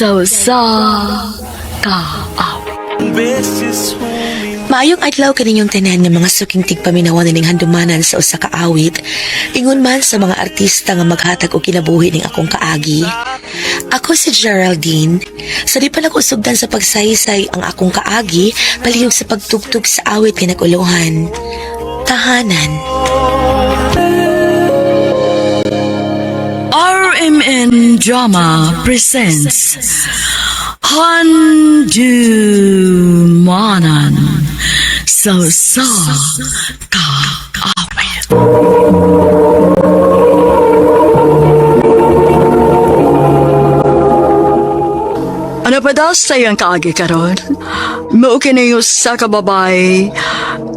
Sa usa ka awit. Maayong adlaw kaninyong tanan nga mga suking tigpaminawan nining handumanan sa usa ka awit. Ingon man sa mga artista nga maghatag og kinabuhi ning akong kaagi. Ako si Geraldine. Sa di pa nag-usugdan sa pagsaysay ang akong kaagi, palihog sa pagtugtog sa awit nga nag-ulohan. Tahanan. RMN Drama presents Handumanan sa usa ka awit. Ano pa daw sa iyang kaagi karon? Mao kini usa ka babae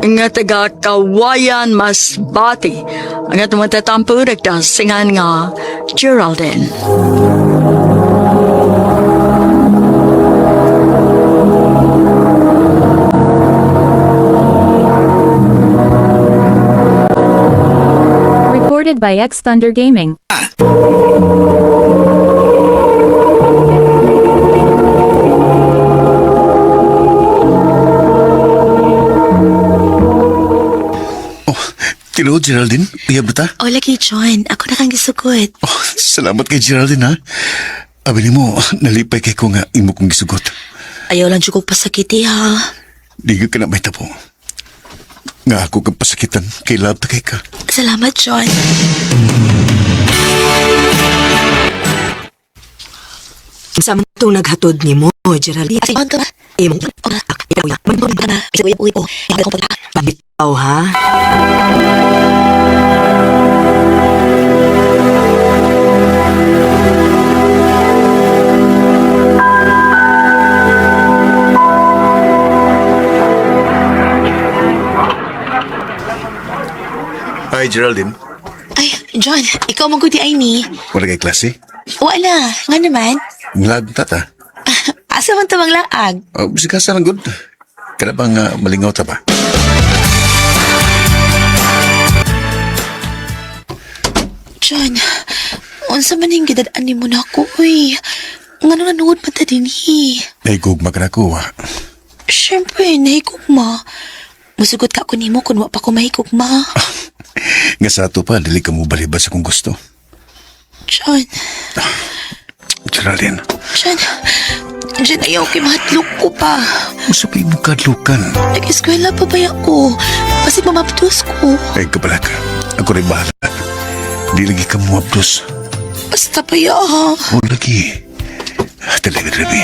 nga taga Kawayan Masbate ang atong matatampo nagdasingan nga Geraldine. Recorded by X Thunder Gaming. Oh, tinuod, Geraldine. Uyab na ta? O lagi John, ako na kang gisugot. Oh, salamat kay Geraldine, ha? Abi nimo, nalipay kay ko nga imo kong gisugot. Ayaw lang jud kog pasakiti ha. Di ka na may tapo. Nga ako kang pasakitan, kay love ta kay ka. Salamat John. Sa itong naghatod ni mo, Geraldine. Imong bitaw ha. Hi, Geraldine. Ay, John, ikaw man gud di ay ni. Wala kay klase? Wala, nga naman. Nglag ta ta. Asa man tamang laag? Oh, bisika sa lang good. Kada bang malingaw ta ba? John, unsa man ning gidad-an nimo nako uy. Ngano nanuod man ta dinhi? Naigugma ka na ko, ha? Siyempre, nahigugma. Musugot ka ako nimo kung wa pa ko mahigugma. Nga sa ato pa, dili ka mo balibas akong gusto. John, Geraldine, John, John, ayaw kay mahadlok ko pa. usapay mo kadlukan. Nag-eskwela pa ba ako? Kasi mamabdos ko. Ay, kabala ka. Ako rin bahala. Di lagi ka muabdos. Basta pa ya ha. O lagi. Talaga, Rebe.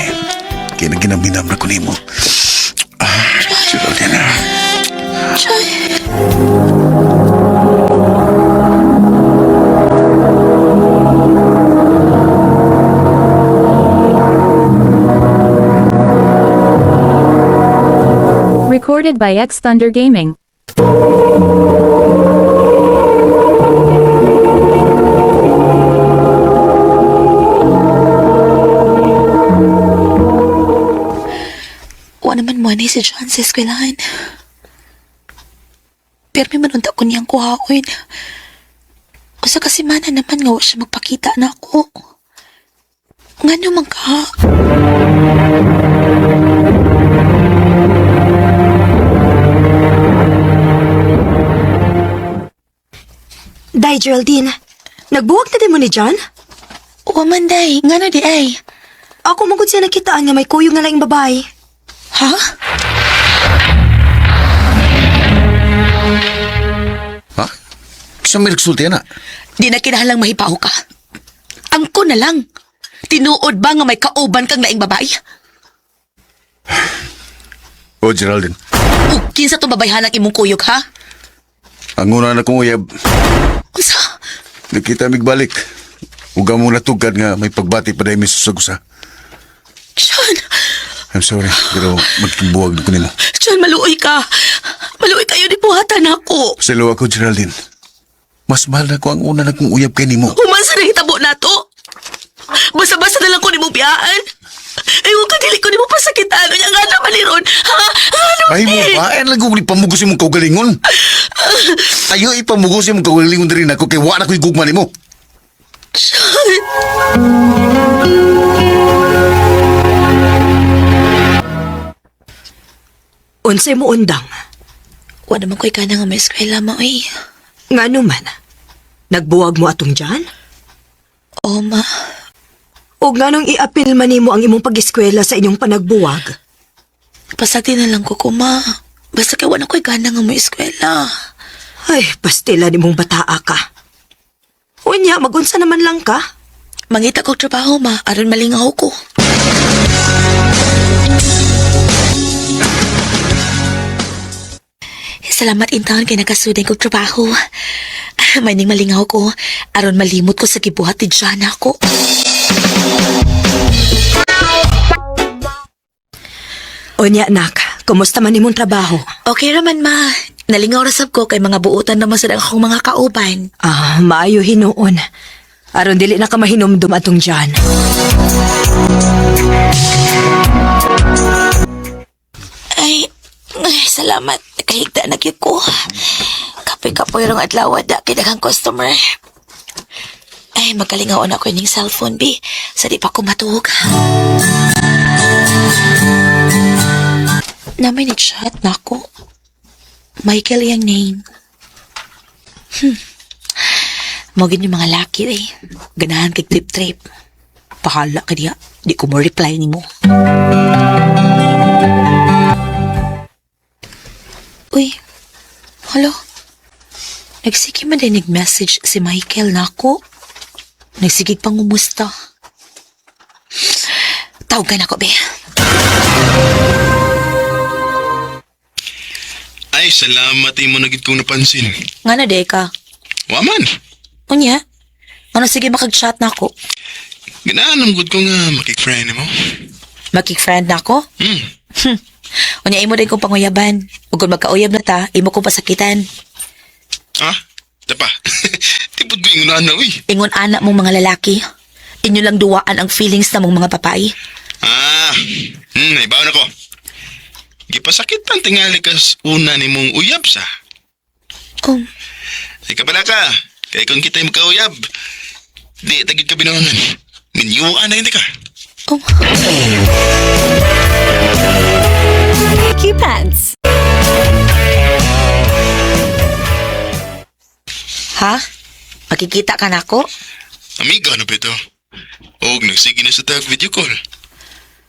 Kaya naginaminam na ko nimo. Ah, Geraldine. Ah. John. Recorded by X Thunder Gaming. Wa naman mo ni si John sa eskwelahan. Pero may manunta ko niyang kuhaon. Usa ka semana naman nga wa siya magpakita na ako. Ngano man ka? Day, Geraldine. Nagbuwag na din mo ni John? Wa man day, ngano di ay? Ako magud siya nakitaan nga may kuyog nga laing babae. Ha? Ha? Sa may nagsulti na. Di na kinahanglang mahipaho ka. Angko na lang. Tinuod ba nga may kauban kang laing babae? O, Geraldine. Ug kinsa tong babayhanang imong kuyog ha? Ang una na kong uyab, Unsa? nakita migbalik. Uga mo natugad nga may pagbati pa dahil may susagusa. John, I'm sorry, pero magkibuwag na ko nimo. John, maluoy ka. Maluoy kayo ni buhatan ako. Pasalo ako, Geraldine. Mas mahal na ko ang una na kong uyab kay nimo. Human sa nahitabo na to. Basta-basta na lang ko nimo biyaan. Ewan ka, dili ko nimo pasakitan. Unya nga naman ni Ron. Ha? Ano Ay mo ni? ba? Ay, lang kong ipamugos imong kaugalingon. Ayo ipamugos imong kaugalingon diri nako kay wa na ko'y gugma nimo. John. Unsay mo undang? Wa naman ko'y kana nga may eskwela ma, oy. Ngano man? Nagbuwag mo atong Jan? Oo, ma. O nganong iapil man nimo ang imong pag-eskwela sa inyong panagbuwag? Pasagdi na lang ko ko, ma. Basta kay wa na ko'y gana nga may eskwela. Ay, pastila nimong bataa ka. Unya, magunsa naman lang ka. Mangita kog trabaho, ma. Aron malingaw ko. Salamat intaon kay nakasuday kog trabaho. May ning malingaw ko. Aron malimot ko sa gibuhat ni Jana ko. Unya, nak, kumusta man imong trabaho? Okay raman, ma. Nalingaw ra sab ko kay mga buotan naman sad ang akong mga kauban. Ah, maayo hinuon. Aron dili na ka mahinumdum atong Jan. Ay, ay salamat. Kahigda na gyud ko. Kapoy-kapoy rong adlaw da kay daghang customer. Ay, magalingaw na ko ining cellphone, bi. Sa di pa ko matuog. Namay ni chat na ako. Michael yung name. Mo gid yung mga laki eh. Ganahan kay trip trip. Pahala ka diya. Di ko mo reply nimo. Uy, halo. Nagsige man din nag-message si Michael na ako. Nagsigig pang umusta. Tawagan ako, be. Ay, salamat imo na gid kong napansin. Nga na, Deka. Waman, Unya, ano sige makag-chat na ako? ganahan gud ko nga makik-friend mo. Makik-friend na ako? Hmm, Unya, imo din kong panguyaban. Ug kung magkauyab na ta, imo kong pasakitan. ah, dapa. Tipod ko ingon na uy. Ingon anak mong mga lalaki. Inyo lang duwaan ang feelings na mong mga babae. Ah, naibaw na ko. Gipasakit pan tingali kas una ni mong uyab sa. Oh, Ay kabala ka, kay kung kita'y magkauyab, di tagid ka binuangan. Minyuan na hindi ka. oh. Q-Pants. Ha? Makikita ka na ako? Amiga na ba ito? Og nagsige na sa tag video call.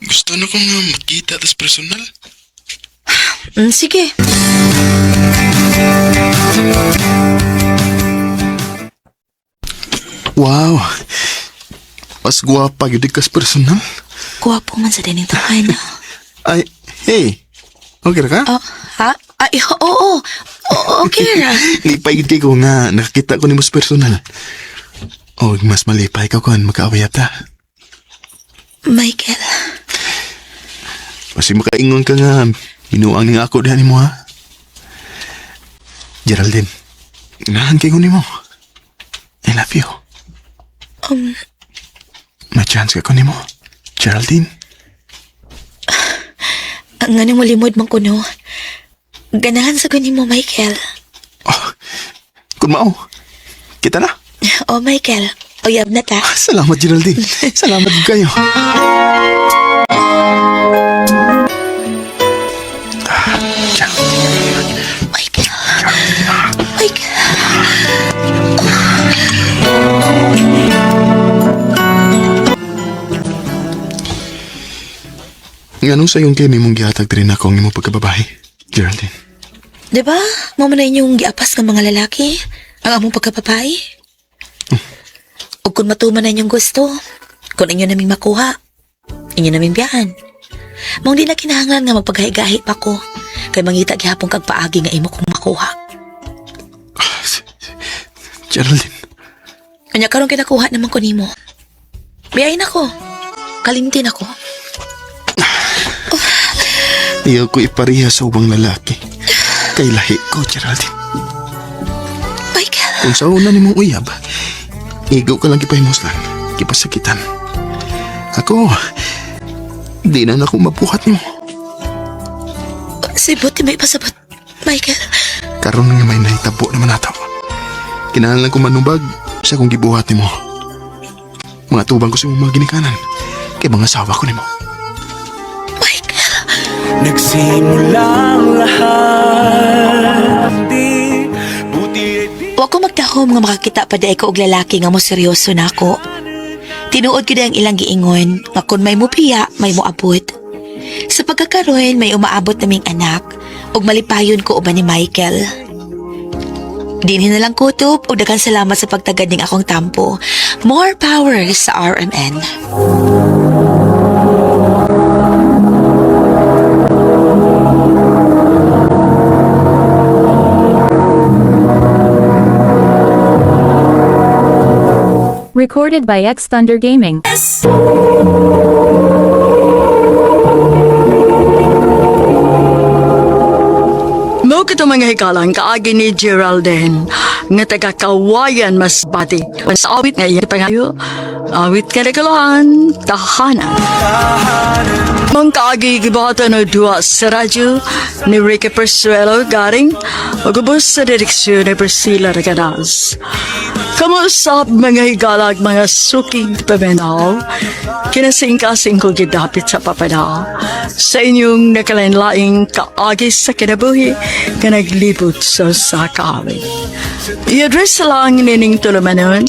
Gusto na kong makita tas personal. Sige. Wow. Mas guwapa gyud kas personal. Guwapo man sa dining tahan. Ay, hey. Okay ra ka? Oh, ha? Ay, oo, oo. Oo, okay ra. Lipay gid kay ko nga nakakita ko nimo sa personal. Og mas malipay ka kon makaawayat ta. Michael, Basi makaingon ka nga binuang ning ako diha nimo ha. Geraldine, ganahan kay ko nimo. I love you. May chance ka ko nimo. Geraldine. ang nga mo limod man kuno. Ganahan sa kunin mo, Michael. Oh, kun mao. Kita na. Oh, Michael, uyab na ta. Salamat, Geraldine. Salamat gid kayo. Ah, Geraldine. Michael. Michael. Nganong sayon kay nimong gihatag diri nako ang imong pagkababae, Geraldine? Di ba? Mo man na inyong giapas ng mga lalaki. Ang among pagkababae. O kung matuman na inyong gusto, kung inyo naming makuha, inyo naming biyahan. Mong di na kinahanglan nga magpaghahigahi pa ko. Kay mangita gihapon kag paagi nga imo kong makuha. Geraldine, Kanya karon kinakuha naman ko nimo. Biyahin ako. Kalimtin ako. ayaw ko ipareha sa ubang lalaki. Kay lahi ko, Geraldine. Michael, Kung sa una nimong uyab, igo ka lang gipahimuslan, gipasakitan. Ako, di na nako mabuhat nimo. sibot di may pasabot. Michael, Karon nga may nahitabo naman nato. Kinahanglan ko manubag sa kong gibuhat nimo. Mga tubang ko sa imong mga ginikanan, kay mga asawa ko nimo. Michael. Nagsimula ang lahat. Di, buti ay di Wa ko magtahom nga makakita pa di ko og lalaki nga mo seryoso nako. Tinuod gyud ang ilang giingon nga kun may mupiya, may moabot. Sa pagkakaroon may umaabot naming anak ug malipayon ko uban ni Michael. Dinhi na lang kutob ug daghang salamat sa pagtagad ning akong tampo. More power sa RMN. Recorded by X Thunder Gaming. Mo kito mga hikalang kaagi ni Geraldine nga taga Kawayan Masbate. Sa awit nga iya pangayo, awit ka nagkalahan, tahanan. Mong kaagi gibuhatan og duha sa radyo ni Ricky Persuelo Garing ug ubos sa direksyon ni Priscilla Reganas. Kamusta mga higalag mga suking paminaw, kinasingkasing ko gidapit sa papanaw sa inyong nakalain-laing kaagi sa kinabuhi nga naglibot sa sakawin. I-address lang nining tulumanon,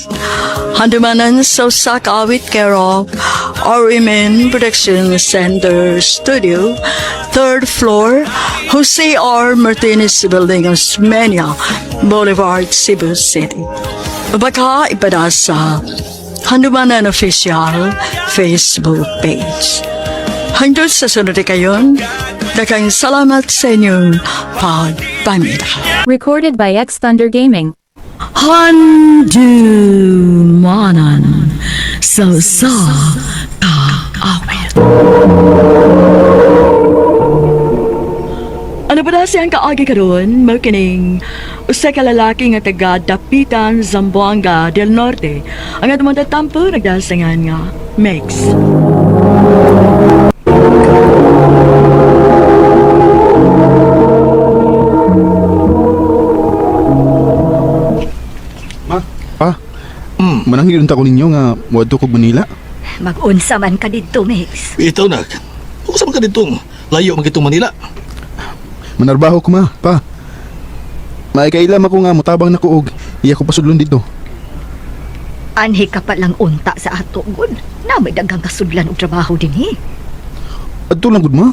handumanan sa sakawit care of RMN Production Center Studio, third floor, Jose R. Martinez Building, Osmeña Boulevard, Cebu City. Baka ipada sa Handumanan Official Facebook page. Hanggang sa sunod kayon, daghang salamat sa inyong pagpamilya. Recorded by X Thunder Gaming. Handumanan sa sa kaawit. Ano ba na siyang kaagi karon? Mao kining usa ka lalaki nga taga Dapitan, Zamboanga del Norte. Ang atong tatampo nagdasangan nga Mix. Ma, pa. Mananghilon ta ko ninyo nga moadto kog Manila. Mag-unsa man ka didto, Mix. Ito nak. Kung man ka ditong layo man kitong Manila. Manarbaho ko ma, pa. Maikailam ako nga motabang nako og iya ko pasudlon dito. Anhi ka pa lang unta sa ato, gud. Na may daghang kasudlan og trabaho dinhi. Adto lang gud ma.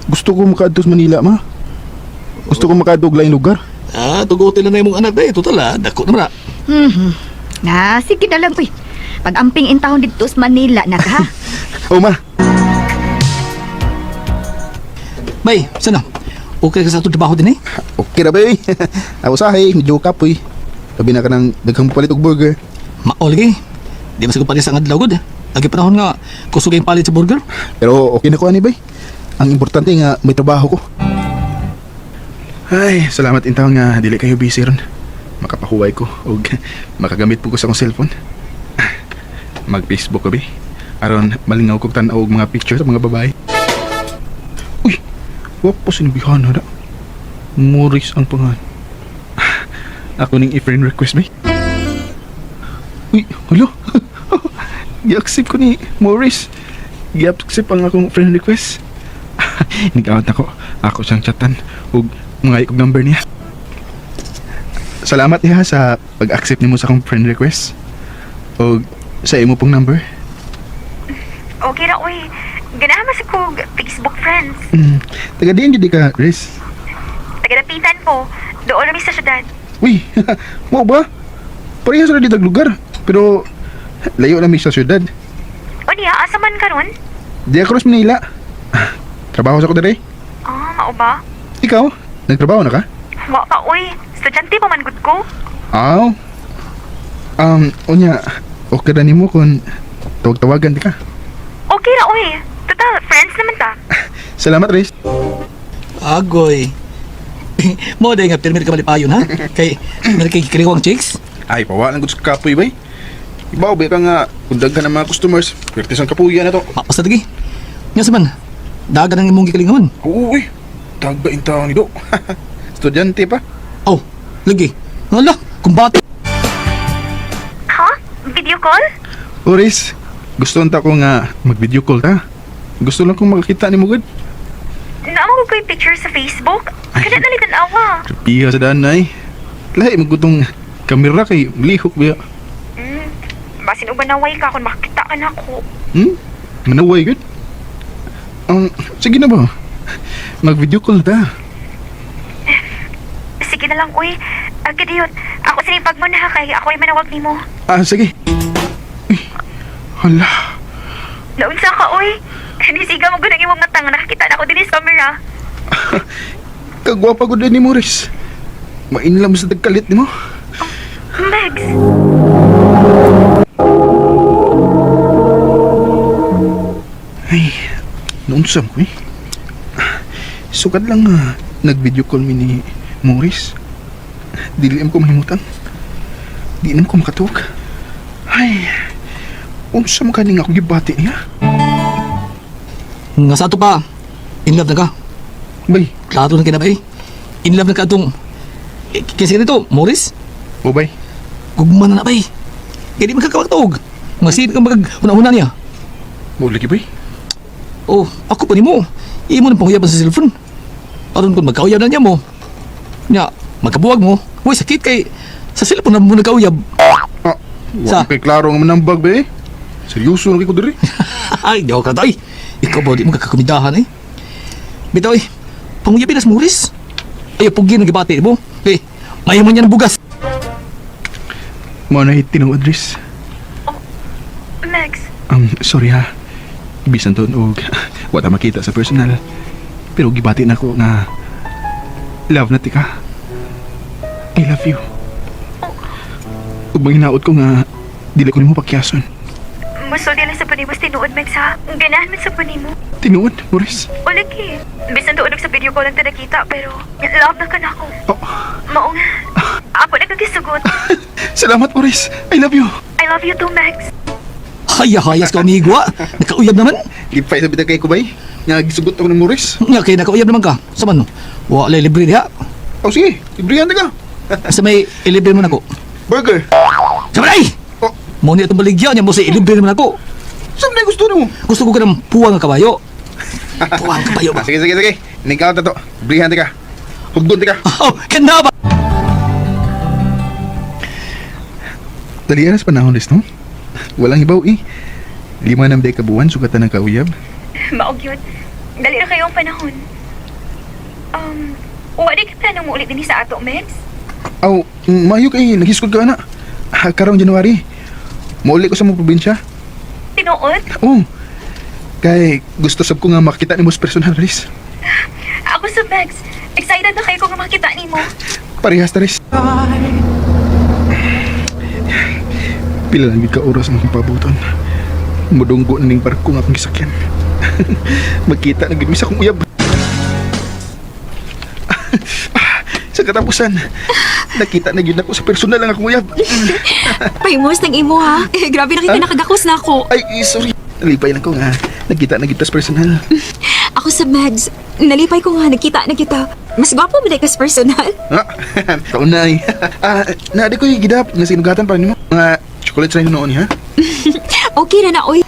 Gusto ko makaadto sa Manila ma. Gusto ko makaadto og laing lugar. Ah, tugutin na na imong anak day. Total ah, dako naman na. Mhm. Na, sige na lang, uy. Pag-amping in taon didto sa Manila na ka. Oh ma, Bay, sana. Okay ka sa atong trabaho din eh. okay ra ba eh. Ako sahay, medyo kapoy. Labi na ka ng daghang palit og burger. Mao lagi. Di ba siguro palit sa adlaw gud. Lagi panahon nga kusog ang palit sa burger. Pero okay na ko ani bay. Ang importante nga may trabaho ko. Ay, salamat intaw nga dili kayo busy ron. Makapahuway ko og makagamit po ko sa akong cellphone. Mag-Facebook ko bi. Aron malingaw kog tan-aw og mga picture sa mga babae. Uy, wa po sinabihan na. Morris ang pangan. Ako ning i-friend request bay. Uy, hello. Gi-accept ko ni Morris. Gi-accept ang akong friend request. Nag-out ako. Ako siyang chatan ug mga ikog number niya. Salamat niya sa pag-accept nimo sa akong friend request. Og sa imo pong number. Okay ra, uy. Ganahan man sa kog Facebook friends. Taga diin jud ka, Riz. Tagadapitan ko. Doon rami sa syudad. Uy, mo ba? Parehas ra ditag lugar, pero layo na mi sa syudad. O niya, asa man karon? Di ako sa Manila. Trabaho sa ko dire. Ah, mao ba? Ikaw, nagtrabaho na ka? Wa pa, uy. Estudyante pa man gud ko. Aw. Unya, okay ra nimo kung tawag-tawagan di ka. Okay ra, uy. Total, friends naman ta. Salamat, Riz. Agoy. Mo day nga pirmi ka malipayon ha. Kay meron kay kiriwang chicks. Ay, pawa lang gud sa kapoy bay. Ibaw ba ka nga kung daghan ang mga customers, pertis ang kapuya na to. Mapas na lagi. Nya sa man. Dagan ang imong gikalingon. Oo, uy. Tagba in taon ni do. Estudyante pa. Oh, lagi. Hala, kumbate. Ha? Video call? O, Riz, gusto unta ko nga mag-video call ta. Gusto lang kong makakita ni mo gud. mo ko'y picture sa Facebook. Kana na tan-awa. Piha sa danay. Lahi magutong kamera kay lihok biya. Basin uban naway ka kung makakita ka na ako. Manaway gud. Sige na ba? Mag-video call ta. Sige na lang, uy. Kadiyon, ako sinipag mo na kay ako ay manawag nimo. Ah, sige. Uy, hala. Naunsa ka, uy. Nisiga mo gunang imong mata nga nakakita na ako dinhi sa camera. Kagwapa gud ni Morris. Mainlam sa tagkalit nimo. Megs. Ay, naunsam ko eh. Sukad lang nga, nag-video call mi ni Morris. Dili am ko mahimutan. Di nam ko makatuog. Ay, unsa man kaning ako gibati niya? Nga sa ato pa, in love na ka. Bay, Klaro na kinabay. In love na ka atong... Eh, kasi ganito, Morris, o bay. gugma na na bay. Kaya di magkakawagtog. Nga sige ka mag-una-una niya. Mo lagi bay. Oh, ako pa nimo. Imo nang panguyaban sa cellphone. Aron kung magkauyab na niya mo. Nya, magkabuwag mo. Uy, sakit kay sa cellphone na mo nagkauyab. Ah, Sa? wa kay klaro nga manambag bay. Seryoso na kay ko diri. Ay, di ako ka tay. Ikaw ba di mo kakakumidahan eh. Bitaw eh, panguyabin na sa Morris. Ay, pugi na gibati mo. Eh, may mo niya ng bugas. Mo na tinuod Riz. Megs. Sorry ha. Bisan doon og wala makita sa personal. Pero gibati na ko nga love na tika. I love you. Ug manghinaot ko nga dili ko nimo pakyason. Musulti lang sa panibos tinuod, Megs, ha? Ganahan man sa panimo. Tinuod, Morris. O lagi. Bisan doon sa video ko lang ta nakita, pero love na ka na ako. Oh, Maong, ako na kang gisugot. salamat, Morris. I love you. I love you too, Max. Hayahayas ka, amigo ah. Nakauyab naman. Lipay sa bitag kay kubay. Nga gisugot ako ng Morris. Nga, kay nakauyab naman ka. Sa man, wala libre diha. Oh, sige. Librihan ta ka. Sa may ilibre mo na ko. Burger. Sa man ay! Oh, Mo niya itong baligya niya mo sa ilibre naman ako. saan na gusto nimo? Gusto ko ka ng puwang nga kabayo. Puwang kabayo ba? Ah, sige, sige, sige. Ningkaw ta to. Librihan ta ka. Hugdon ta ka. Oh, kanda ba? Dali aras panahon res, no? Walang hibaw eh. 5 na day kabuan, sugatan ng kauyab. Maog yun. Dali na kayo ang panahon. Wala ka planong muulit din sa ato, Max? Aw, mayo kay naghiskod ka na. Ah, karong January. Mauli ko sa mga probinsya. Tinuod? Oo. Kay gusto sab ko nga makita nimo sa personal res. Ako sa Max. Excited na kayo kung makita nimo. Parehas ta res. Pila lang gid ka oras ang akong pabuton. Mudunggo na ning barko nga akong gisakyan. Magkita na gid mi sa akong uyab. Sa katapusan, nakita na gid ako sa personal ang akong uyab. Paimos ng imo, ha? Grabe na kita nakagakos na ako. Ay, eh, sorry. Nalipay lang ko nga. Nakita na kita sa personal. Ako sa Mags. Nalipay ko nga, nakita na kita. Mas gwapo mo ka sa personal. Ah, kaunay. Ah, na di ko gidap nga sinugatan pa nimo. Mga chocolate sa noon ha. Okay ra na, oy.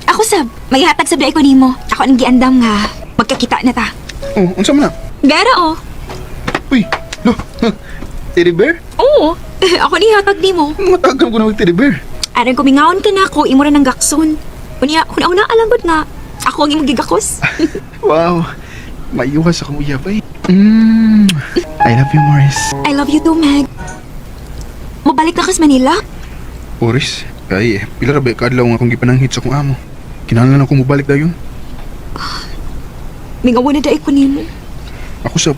Ako sab, may hatag sa ko nimo. Ako ang giandam nga magkakita na ta. Oh, unsa man na? Gara oh. Uy, lo. Teddy bear? Oo. Ako ni hatag nimo. Matagal ko na mag teddy bear. Aron kumingaon ka na ako, imo ra nang gakson. Unya, una-una alam gud nga ako ang imong gigakos. Wow. Mayuhas akong uyab ay. I love you, Morris. I love you too, Meg. Mabalik na ka sa Manila? Morris, kay pila ra ba ka adlaw nga akong gipananghit sa akong amo. Kinahanglan ako mobalik dayon. Mingaw na dai ko nimo. Ako sab.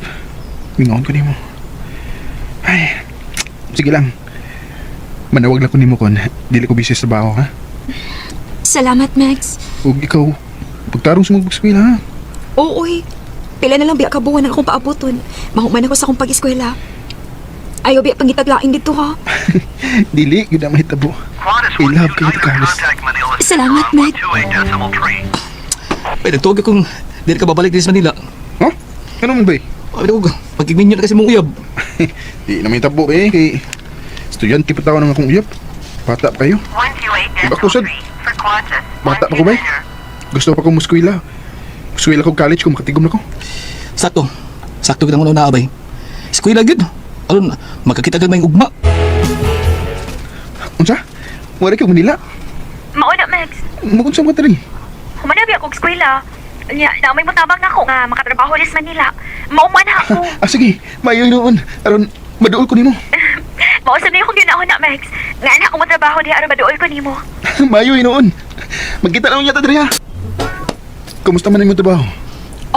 Mingaon ko nimo. Ay, sige lang. Manawag lang ko nimo kon dili ko busy sa trabaho ha. Salamat, Max. Ug ikaw, pagtarong sa mong pag-eskwela ha. Oo, oy. Pila na lang biya ka buwan ang akong paaboton. Mahuman ako sa akong pag-eskwela. Ayaw biya pangitaglain dito ha. Dili gyud na mahitabo. I love kayo Carlos. Salamat, Meg. Ay, nagtuwag akong dili ka babalik din sa Manila. Ha? Ano man ba eh? Ay, ko, pagkigminyo na kasi mong uyab. Di na mahitabo eh. Kay estudyante pa tao ng akong uyab. Bata pa kayo. Iba ko sad. Bata pa ko ba eh? Gusto pa ko muskwela. Muskwela ko college kung makatigom na ko. Sakto. Sakto kitang una abay. Eskwela gyud. Aron magkakita gud may ugma. Unsa? Wala ka Manila? Mauna, Max. Magunsa mo diri? Humana biya kog eskwela. Nya, na may mutabang nako nga makatrabaho ris Manila. Mauma na ako. Ah, sige. Maayo noon. Aron maduol ko nimo. Mao sa akong ginaon na, Max. Nga na ako matrabaho diha aron maduol ko nimo. Maayo noon. Magkita lang niya ta diri ha. Kumusta man imong trabaho?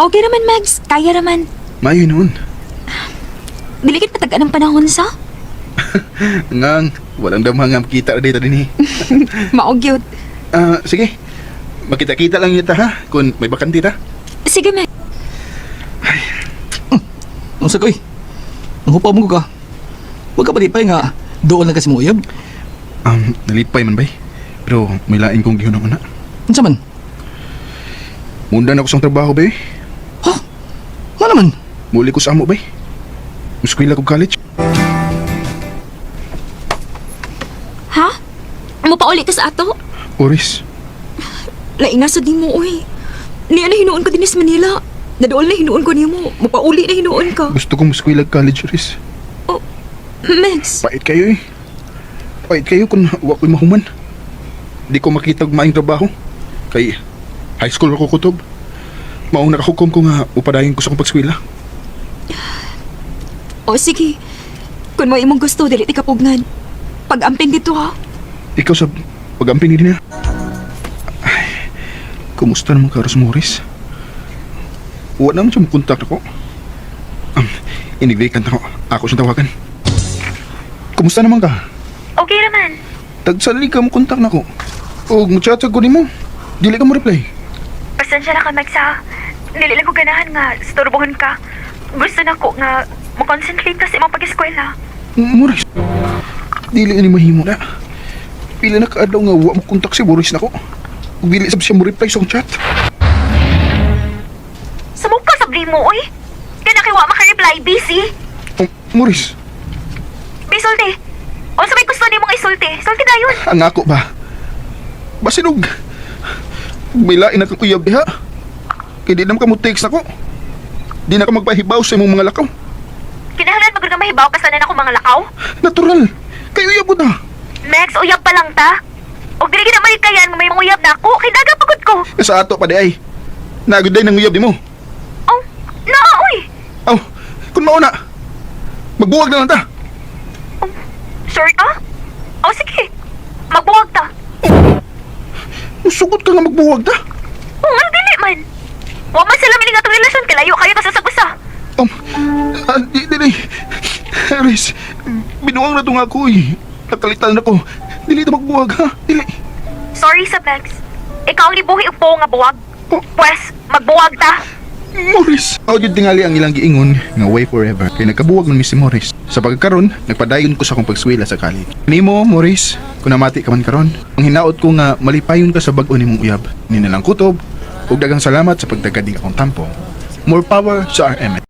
Okay raman, Max. Kaya raman. Maayo noon. Dili gid patagaan ang panahon sa. Ngang, walang damhang nga makita ra dito dinhi. Mao gyud. Ah, sige. Magkita-kita lang niya ta ha kung may bakante ta. Sige, Max. Unsa koy? Ang hupaw mo ko ka. Wag ka palipay nga doon lang kasi mo uyab. Nalipay man bay. Pero may lain kong gihunong una. Unsa man? Munda na ako sa trabaho bay. Ha? Nga naman? Muli ko sa amo bay. Muskwela ko college. Ha? Mo pauli ka sa ato? Oris, Laing nga sa di mo, uy. Niya na hinuon ko din sa Manila. Nadool na hinuon ko nimo. Mapauli na hinuon ka. gusto kong muskwela college, Oris. Max, Pait kayo eh. Pait kayo kung wa ko'y mahuman. Di ko makita og maayong trabaho. Kay high school ako kutob. Maong nakahukom ko nga upadayon ko sa akong pagskwela. o sige. Kung mo imong gusto, dili ti kapugnan. Pag-amping dito ha. Ikaw sa pag-amping din niya. Ay, kumusta naman ka, Ros Morris? Wala naman siya makontak ako. Anyway, kanta ko. Ako siyang tawagan. Kumusta naman ka? Okay raman. Tagsali ka mo kontak na ko. O, muchacha ko nimo. Dili ka mo reply. Pasensya na ka, Max ha. Dili lang ko ganahan nga istorbohon ka. Gusto na ko nga mo-concentrate ka sa imong pag-eskwela. Morris, dili ni mahimo na. Pila na kaadlaw nga wa mo kontak si Boris nako. Ug dili sab siya mo reply sa akong chat. Samok ka sa mo, oy. Kana kay wa maka-reply, busy. Oh, Morris, Bisulti. Unsa may gusto nimong isulti? Sulti dayon. ang ako ba? Basinog. May lain na kang uyab diha. Kay di naman ka mo text nako. Di na ka magpahibaw sa imong mga lakaw. Kinahanglan magud nga mahibaw ka sa ako mga lakaw. Natural. Kay uyab ko na. Max, uyab pa lang ta. Og dili gid na malikayan nga may mga uyab na ako. Kay daga pagod ko. Sa ato pa di ay. Nagud day nang uyab di mo. Oh, naa oy. Aw, kung mauna. Magbuwag na lang ta. Sure ka? Oh, sige. Magbuwag ta. Musugot ka nga magbuwag ta. Oh, ano dili man. Wa man sila mining atong relasyon kay layo kayo ta sa usa. Di, di, di. Aris, binuang na to nga ako eh. Nakalitan na ko. Dili ta magbuwag ha. Dili. Sorry sa Max. Ikaw ang libuhi og po nga buwag. Oh. Pwes, magbuwag ta. Morris. Aw jud tingali ang ilang giingon nga way forever. Kay nagkabuwag man mi si Morris. Sa pagkaron, nagpadayon ko sa akong pagswela sa college. Nimo, Morris, kung namati ka man karon, ang hinaot ko nga malipayon ka sa bag-o nimong uyab. Ni nalang kutob ug daghang salamat sa pagdagad ning akong tampo. More power sa RM.